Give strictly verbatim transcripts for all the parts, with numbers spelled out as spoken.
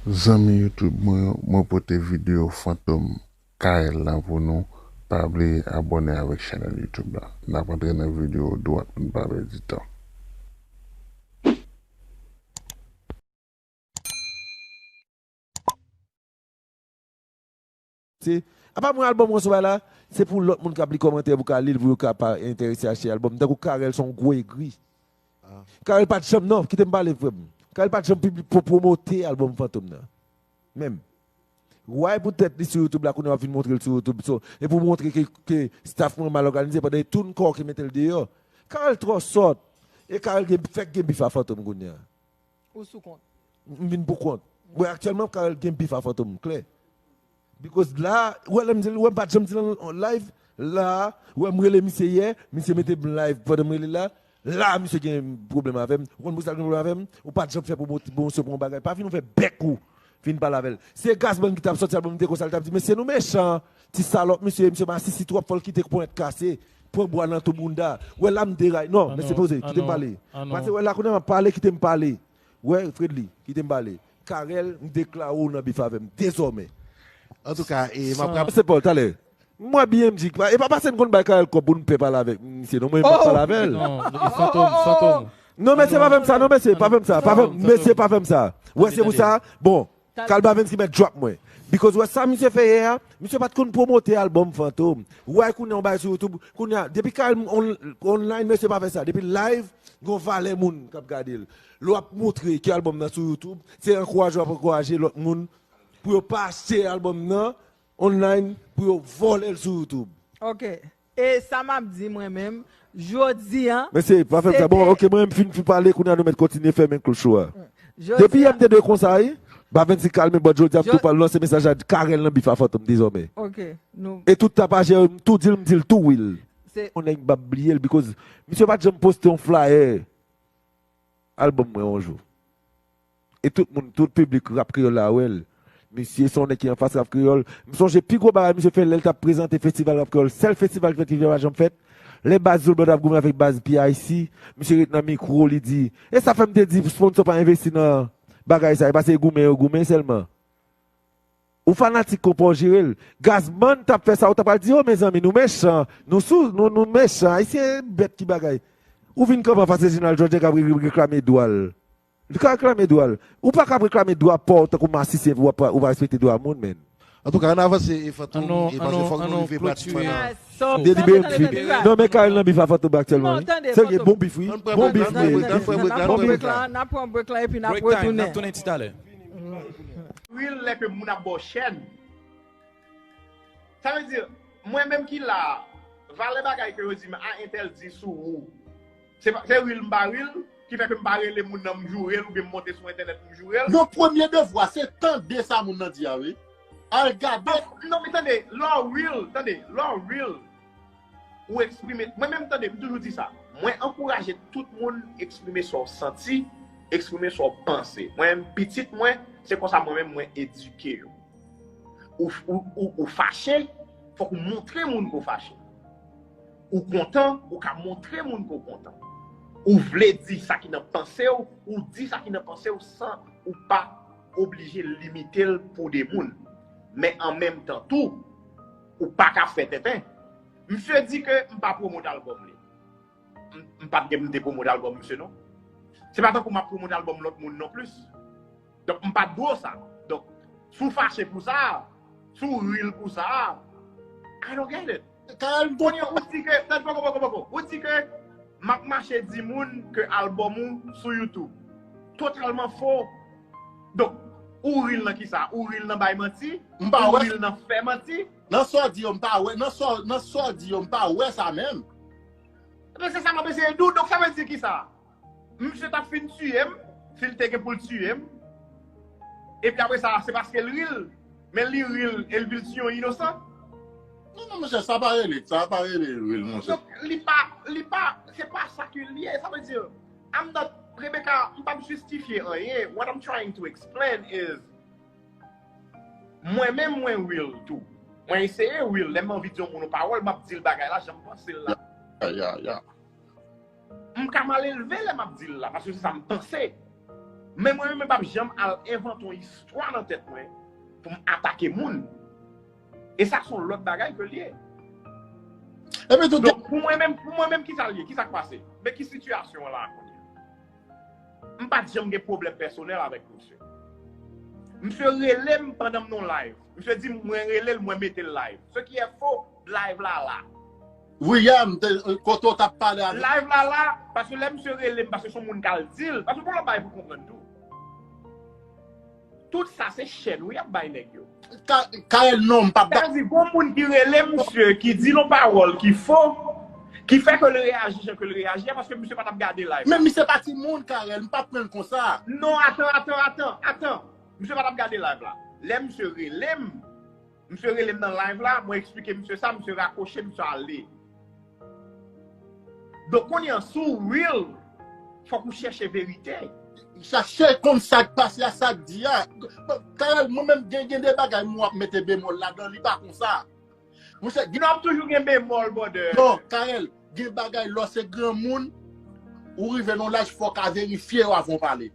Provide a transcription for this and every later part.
Zanmi YouTube mwen yo, mwen pote videyo fantom Kael lan pou nou. Pa bliye abòne avèk chanèl YouTube la. N ap antre nan videyo dwat pou n pa pèdi tan. Se, apa mwen albòm mwen sou bay la, se pou lòt moun k ap li kòmantè pou ka li l, pou yo ka pa enterese achte albòm. Tankou Carel se yon gwo egri. Carel pa t janm, non, kite m pale frè m. Carel pa t janm pibli- pwo- pwomote albòm Fantom nan. Menm. Why poutèt li sou YouTube la kounye a w ap vin montre l sou YouTube so, e pou montre ke, ke staff mwen mal òganize pandan e tou n kò ki mete l deyò. Carel twò sòt. E Carel gen, fèk gen bif a Fantom kounye a. Ou sou kont. M vin pou kont. Wè aktyèlman Carel gen bif a Fantom klè. Because la, wè lè m di l, wè m pa t janm di l an live, la, wè m rele misye yè, misye mete m live pandan m rele la, la misye gen pwoblèm avè m. Ou konn pou sa l gen pwoblèm avè m? Ou pa t janm fè pwomosyon pou yon bagay. Pa vin ou fè bèk ou vin pale avè l. Se Gazman ki t ap sòti albòm li te konsa, li t ap di, mesye nou mechan, ti salòp misye, misye masisi twòp, fò l kite ponyèt kase, pran bwa nan tou bounda. Wè la m deray. Non, mesye poze, kite m pale. Pase wè la kounye a m ap pale, kite m pale. Wè, Fredly, kite m pale. Carel, m deklare w nan bif avè m, dezòmè. Antouka, e m ap rap. Se Paul, talè. M wè B M G, e pa pase n konn bay Carel kòb pou n pè pale avèk misye, non, mwen m p ap pale avè l. Non, e Fantom, Fantom. Non, mesye, pa fè m sa, non, mesye, pa fè m sa, pa fè m, mesye, pa fè m sa. Wè, se pou sa, bon, Carl Bavens ki mèt drop mwen. Because wè sa misye fè yè a, misye pa t konn pwomote albòm Fantom. Wè, kounye a w bay sou YouTube, kounye a, depi Carel on- online, mesye pa fè sa. Depi live, gon valè moun k ap gade l. Lè w ap montre ke albòm nan sou YouTube, se ankouraje w ap ankouraje lòt moun pou yo pa achte albòm nan online, pou yo vòlè l sou YouTube. Ok. E sa m ap di mwen menm, jodi an. Mesye, pa fè m sa. Bon, ok, mwen m fin, fin pale, kounye a nou mèt kontinye fèmen klouch ou a. Depi yè m te dwe konsa, wi. Bavens ki kalme bòt jodi a, m tou pral lanse mesaj la, Carel nan bif a Fantom dezòmè. Ok. Nou. E tout tapajè yo, m tou di l, m di l tou, Will. On nèg m p ap bliye l, because misye pa t janm poste yon flyer albòm mwen yon jou. E tout moun, tout piblik rap kreyòl la wè l. Misye se yon nèg ki anfas rap kreyòl. M sonje pi gwo bagay misye fè lè l t ap prezante festival rap kreyòl. Sèl festival ki fèt ki pa janm fèt. Lè baz Zulu Band ap goumen avèk baz P I C, misye ret nan mikwo, li di, e sa fè m te di sponsò pa envesti nan bagay sa, e pa se goumen yo goumen sèlman. Ou fanatik konpa w jere l. Gazman t ap fè sa, ou ta pral di, o mezanmi, nou mechan, nou sou, nou, nou mechan, Ayisyen bèt ki bagay. Ou vin kanpe anfas Reginald George k ap re- re- reklame dwa l. Li ka reklame dwa l. Ou pa ka ap reklame dwa pa w tankou masisi epi w ap- ou pa respekte dwa moun, menn. Antouka, ann avanse e Fantom, e paske fòk nou rive pratikman nan. Delibere m fin. Non, men Carel nan bif a Fantom aktyèlman, wi. Se gen bon bif, wi. Bon bif, wi. N ap pran break la, n ap pran break la epi n ap retounen. Real lè ke moun ap ba w chèn. Sa vle di, mwen menm ki la a, valè bagay ke yo di m a entèl di sou ou, se pa- se real m pa real ki fè ke m pa rele moun nan m joure l oubyen m monte sou entènèt pou m joure l. Yon premye devwa se tande sa moun nan di a wi. Al gade. Non men tande, lè w real, tande, lè w real, ou eksprime, mwen menm tande, m toujou di sa, mwen ankouraje tout moun eksprime sa w santi, eksprime sa w panse. Mwen menm pitit mwen, se konsa mwen menm mwen edike yo. Ou, ou, ou, ou fache, fòk ou montre moun ke w fache. Ou kontan, ou ka montre moun ke w kontan. Ou vle di sa ki nan panse w, ou di sa ki nan panse w san ou pa oblije limite l pou de moun. Men an menm tan tou, ou pa ka fè tenten. Misye di ke m pa pwomot albòm li. M- M pa t gen m te pwomot albòm misye non. Se pa tankou m ap pwomot albòm lòt moun non plis. Donk m pa t dwe w sa. Donk, si w fache pou sa, si w real pou sa, I don't get it. Kounye a ou di ke, tande poko poko poko, ou di ke m ap mache di moun ke albòm ou sou YouTube. Totalman fo. Donk, ou real nan kisa? Ou real nan bay manti? Ou real nan fè manti? Nan sa w di yo, m pa wè, nan sa w- nan sa w di yo, m pa wè sa menm. Men se sa m ap eseye di w. Donk sa vle di kisa? Misye t ap fin tiye m, si l te gen pou l tiye m. Epi apre sa, se paske l real. Men li real e l vin tiye yon inosan. Non, non, monchè, sa pa rele, sa pa rele real, monchè. Donk, li pa, li pa, se pa sa ke l ye. Sa vle di, I'm not, Rebecca, m p ap jistifye anyen. What I'm trying to explain is, mwen menm, mwen real tou. Mwen eseye real. Lè m anvi di yon moun yon pawòl, m ap di l bagay la, jan m panse l la. Ya, ya, ya. M ka mal elve lè m ap di l la, paske se sa m panse. Men mwen menm, mwen p ap janm al envante yon istwa nan tèt mwen pou m atake moun. E sa se yon lòt bagay ke l ye. Epi tou, Donk, pou mwen menm, pou mwen menm, ki sa l ye? Ki sa k pase? Men ki sitiyasyon an la kounye a? M pa t janm gen pwoblèm pèsonèl avèk misye. Misye rele m pandan m nan live. Misye di m, mwen rele l, mwen mete l live. Ce qui est faux, live la la. William, te- kote w t ap pale avèk Live la la, paske lè misye rele m, paske se yon moun k al di l, paske pou lòt bagay pou konprann tou. Tout sa se chèn wi y ap bay nèg yo. Ka- Karel, non, m p ap Sa vle di, gon moun ki rele misye, ki di yon pawòl ki fo, ki fè ke l reyaji jan ke l reyaji a, paske misye pa t ap gade live. Men misye pa timoun, Karel, m p ap pran l konsa. Non, atan, atan, atan, atan. Misye pa t ap gade live la. Lè misye rele m, misye rele m nan live la, mwen eksplike misye sa, misye rakwoche, misye ale. Donk, kounye an, si w real, fòk ou chèche verite. Chache konn sa k pase a, sa k di a. Karel, mwen menm, gen, gen de bagay mwen ap mete bemòl ladan, li pa konsa. Monchè, You know, ap toujou gen bemòl, brother. Non, Karel, gen bagay lè w se granmoun, ou rive nan laj, fò w ka verifye yo avan w pale.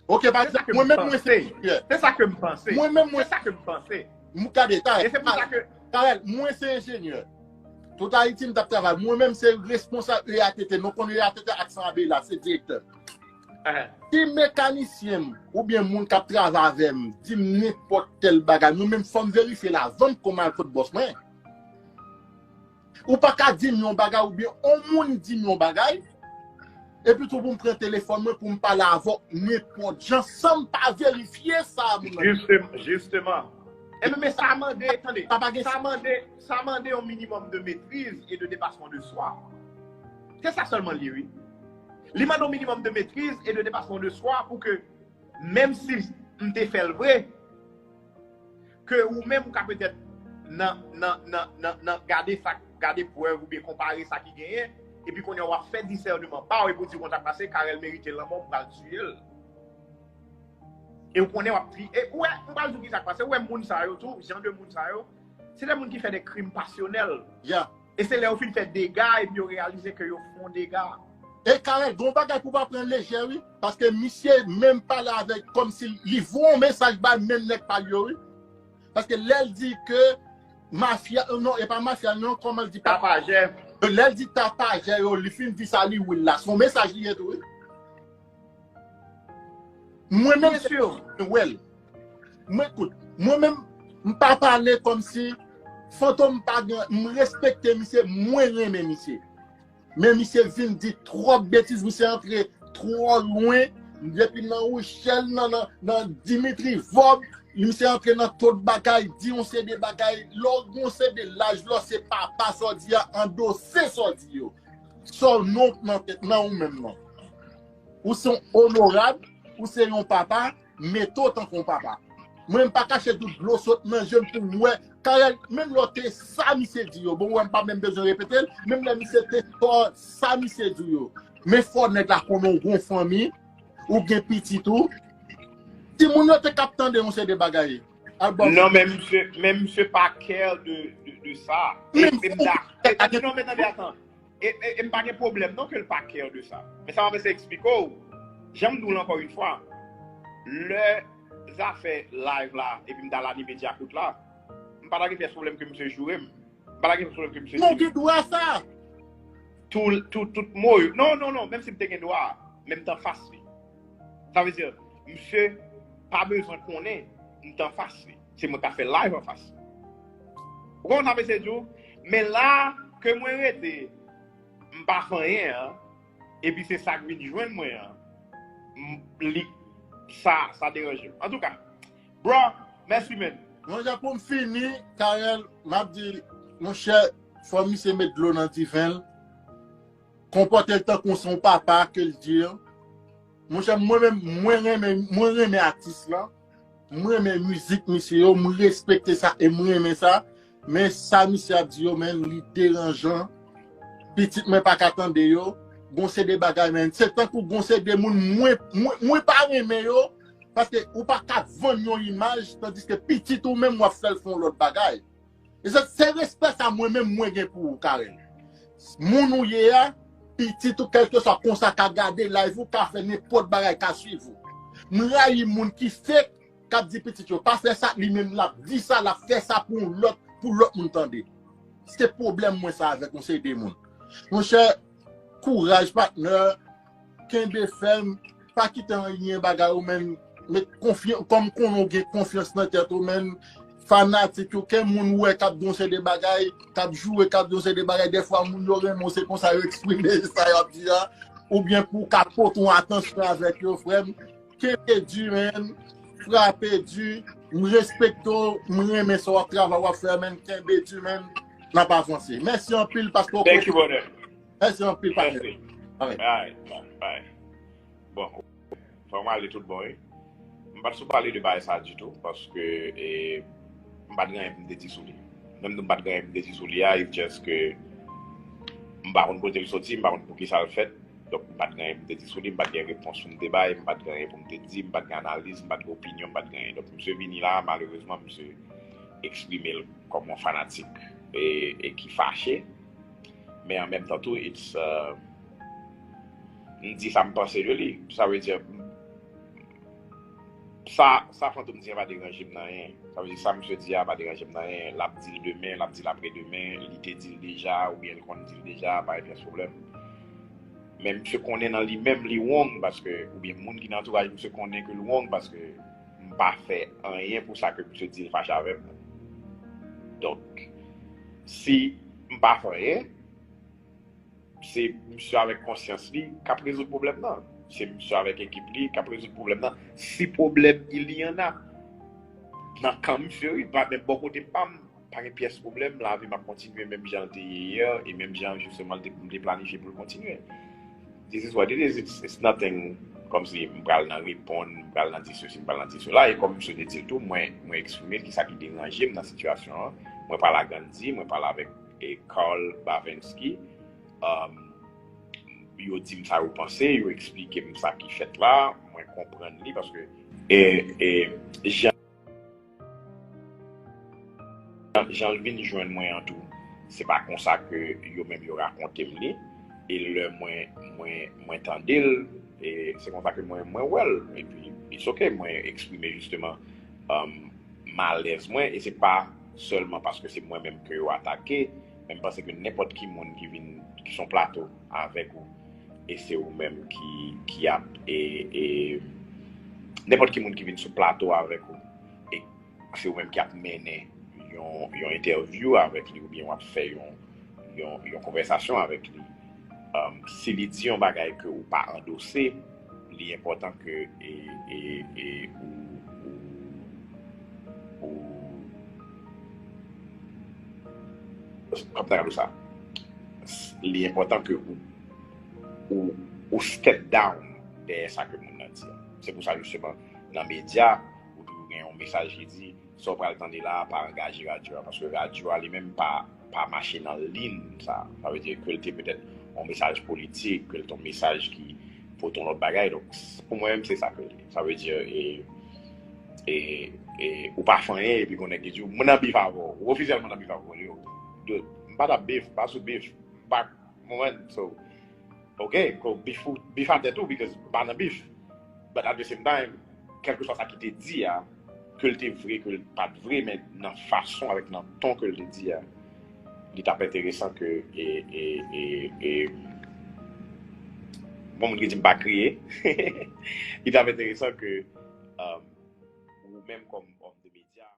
Ok, pa Se sa egzanp, ke mwen m menm mwen se panse. enjenyè. Se sa ke m panse. Mwen menm mwen Se sa ke m panse. M gade, Karel, E se pou sa ke Karel, mwen se enjenyè. Tout Ayiti m t ap travay. Mwen menm se responsab E A T T. Nou konnen E A T T, Accent Abela, se direktè. Eh, Si mekanisyen m oubyen moun k ap travay avè m di m nenpòt tèl bagay, mwen menm fò m verifye l avan m kòmanse al kot bòs mwen. Ou pa ka di m yon bagay oubyen yon moun di m yon bagay, epi tou pou m pran telefòn mwen pou m pale avè w nenpòt jan san m pa verifye sa moun nan. Justem- Justement. E men, men sa mande, tande, Sa pa gen sa mande, sa mande yon minimòm de maîtrise et de dépassement de soi. Se sa sèlman li, wi. Li mande yon minimòm de maîtrise et de dépassement de soi pou ke, menm si m te fè l vre, ke ou menm ou ka petèt nan, nan, nan, nan, nan gade sa, gade prèv oubyen konpare sa ki genyen, epi kounye a w ap fè disèneman pa w epi w di konsa k pase, Carel merite lanmò, m pral tiye l. E ou konnen w ap tri-, e ou wè, m pral di w ki sa k pase, ou wè moun sa yo tou, jan de moun sa yo, se de moun ki fè de krim pasyonèl. Ya. E se lè yo fin fè dega, epi yo reyalize ke yo fè yon dega. E Carel, gon bagay pou pa pran lejè, wi. Paske misye menm pale avèk, kòmsi li voye yon mesaj bay menm nèg pa l yo, wi. Paske lè l di ke mafya, non, e pa mafya, non, kòman l di pa. Tapajè. Lè l di tapajè yo, li fin di sa, li wi la. Se yon mesaj li ye tou, wi. Mwen menm, Byen si. Well, mwen kout, mwen menm, m pa pale kòmsi Fantom pa gen, m respekte misye, mwen renmen misye. Men misye vin di twòp betiz, misye antre twò lwen, depi nan Wichèl, nan, nan, nan Dimitri Vòb, misye antre nan tout bagay, di yon seri de bagay, lè w gen yon seri de laj, lè w se papa, sa w di a, andose sa w di yo. Sa w non nan tèt nan ou menm nan. Ou se yon onorab, ou se yon papa, mete w tankou yon papa. Mwen, m pa kache dout dlo sot nan je m pou m wè. Carel, menm lè w te sa misye di yo, bon, wè, m pa menm bezwen repete l, menm lè misye te tò sa misye di yo. Men fò nèg la konnen w gon fanmi, ou gen pitit ou. Timoun yo te k ap tande yon seri de bagay. Al bò. Non, men misye, men misye pa care de, de, de sa. E, Men e m da-, e, tande, non, men tande, atan. E, e, e m pa gen pwoblèm non ke l pa care de sa. Men sa m ap eseye eksplike w. Jan m di w l ankò yon fwa, lè zafè live la, epi m t al anime Djakout la, m pa ta gen pyès pwoblèm ke misye joure m. M pa ta gen pyès pwoblèm ke misye Non, di m gen dwa sa. tout, tout, tout mo yo. Non, non, non, menm si m te gen dwa, men m t anfas li. Sa vle di, misye pa bezwen konnen m t anfas li. Se mwen k ap fè live anfas li. Ou konprann sa m eseye di w? Men la ke mwen rete, m pa fè anyen an, epi se sa k vin jwenn mwen an, m, li, sa, sa deranje m. Antouka, bro, mèsi, man. Monchè, pou m fini, Carel, m ap di, monchè, fò misye met dlo nan diven l. Konpòte l tankou se yon papa ke l di yo. Monchè, mwen menm, mwen renmen, mwen renmen atis lan. Mwen renmen mizik misye yo, mwen respekte sa e mwen renmen sa. Men sa misye ap di yo, men li deranjan. Pitit mwen pa ka tande yo. Gon se de bagay, men se tankou gon se de moun mwen, mwen, mwen pa renmen yo. Paske ou pa ka vann yon imaj, tandiske pitit ou menm w ap fè l fè yon lòt bagay. E se, se respè sa mwen menm mwen gen pou ou, Carel. Moun ou ye a, pitit ou, kèlkeswa konsa ka gade live ou, ka fè nenpòt bagay, ka swiv ou. M rayi moun ki fake, k ap di pitit yo pa fè sa, li menm l ap di sa, l ap fè sa pou yon lòt, pou lòt moun tande. Se pwoblèm mwen sa avèk yon seri de moun. Monchè, kouraj patnè, kenbe fèm, pa kite anyen bagay ou menm, met konfyans, kòm konnen w gen konfyans nan tèt ou menm, fanatik yo, ke moun ou wè k ap di yon seri de bagay, k ap joure, k ap di yon seri de bagay, dèfwa moun yo renmen w, se konsa yo eksprime sa y ap di a, oubyen pou w ka pote yon atansyon avèk yo, frè m, kenbe di, man, frape di, m respekte w, m renmen sa w ap travay, w ap fè, man, kenbe di, man, n ap avanse. Mèsi anpil, paske w Thank you, brother. Mèsi anpil, patnè. Mèsi. Alright. Alright, bye, bye. Bon, fò m ale tout bon, wi. M pa t sou pale de bagay sa ditou, paske, e, m pa t gen anyen pou m te di sou li. Menm tou m pa t gen anyen pou m te di sou li a, it's just ke m pa konn kote l soti, m pa konn poukisa l fèt. Donk, m pa t gen anyen pou m te di sou li, m pa t gen repons pou m te bay, m pa t gen anyen pou m te di, m pa t gen analiz, m pa t gen opinyon, m pa t gen anyen. Donk, misye vini la, malerezman, misye eksprime l kòm yon fanatik e, e ki fache. Men an menm tan tou, it's, uh, m di sa m panse de li. Sa vle di, sa, sa Fantom di an pa deranje m nan anyen. Sa vle di, sa misye di a pa deranje m nan anyen. L ap di l demen, l ap di l apre demen, li te di l deja, oubyen l konn di l deja, pa gen pyès pwoblèm. Men misye konnen nan li menm li wrong, paske, oubyen moun ki nan antouraj misye konnen ke l wrong, paske m pa fè anyen pou sa ke misye di l fache avè m. Donk, si m pa fè anyen, se misye avèk konsyans li k ap rezoud pwoblèm nan. Se misye avèk ekip li k ap rezoud pwoblèm nan. Si pwoblèm il y en a, nan kan misye, wi, pa, men bò kote pa m, pa gen pyès pwoblèm, lavi m ap kontinye menm jan l te ye yè, e menm jan, jisteman, l te, m te planifye pou l kontinye. This is what it is. It's, it's nothing kòmsi m pral nan reponn, m pral nan di sesi, m pral nan di sela. E kòm misye te di l tou, mwen, mwen eksprime kisa ki deranje m nan sitiyasyon an. Mwen pale ak Gandhi, mwen pale avèk, e, Carl Bavenski. Um, yo di m sa yo panse, yo eksplike m sa ki fèt la, mwen konprann li paske, e, e, jan, jan l vin jwenn mwen an tou, se pa konsa ke yo menm yo rakonte m li. E lè mwen, mwen, mwen tande l, e se konsa ke mwen, mwen wè l. Epi, it's ok, mwen eksprime jisteman, um, malèz mwen, e se pa sèlman paske se mwen menm ke yo atake, men m panse ke nenpòt ki moun ki vin, ki son plato avèk ou, e se ou menm ki, ki ap, e, e, nenpòt ki moun ki vin sou plato avèk ou, e se ou menm ki ap mennen yon, yon entèvyou avèk li, oubyen w ap fè yon, yon, yon konvèsasyon avèk li. Um, si li di yon bagay ke ou pa andose, li enpòtan ke, e, e, e, ou, ou, ou, kòman ta ka di sa? Li enpòtan ke ou, ou, ou step down dèyè sa ke moun nan di a. Se pou sa, jisteman, nan medya, ou toujou gen yon mesaj ki di, sa w pral tande la a pa angaje radyo a, paske radyo a li menm pa, pa mache nan liy sa. Sa vle di ke l te petèt yon mesaj politik, ke l te yon mesaj ki pote yon lòt bagay. Donk, s-, pou mwen menm, se sa ke l ye. Sa vle di, e, e, e, ou pa fè anyen, epi gon nèg ki di w, "Mwen nan bif avè w." Ou ofisyèlman nan bif avè w, yo. Dude, m pa t ap bif, m pa sou bif, m pa, w konprann? So, ok, ko bif ou, bif a tèt ou, because m pa nan bif. But at the same time, kèlkeswa sa ki te di a, ke l te vre, ke l pa t vre, men nan fason avèk nan ton ke l te di a, li t ap enteresan ke, e, e, e, e, bon, moun ki di m pa kriye, li t ap enteresan ke, um, ou menm kòm òm de medya,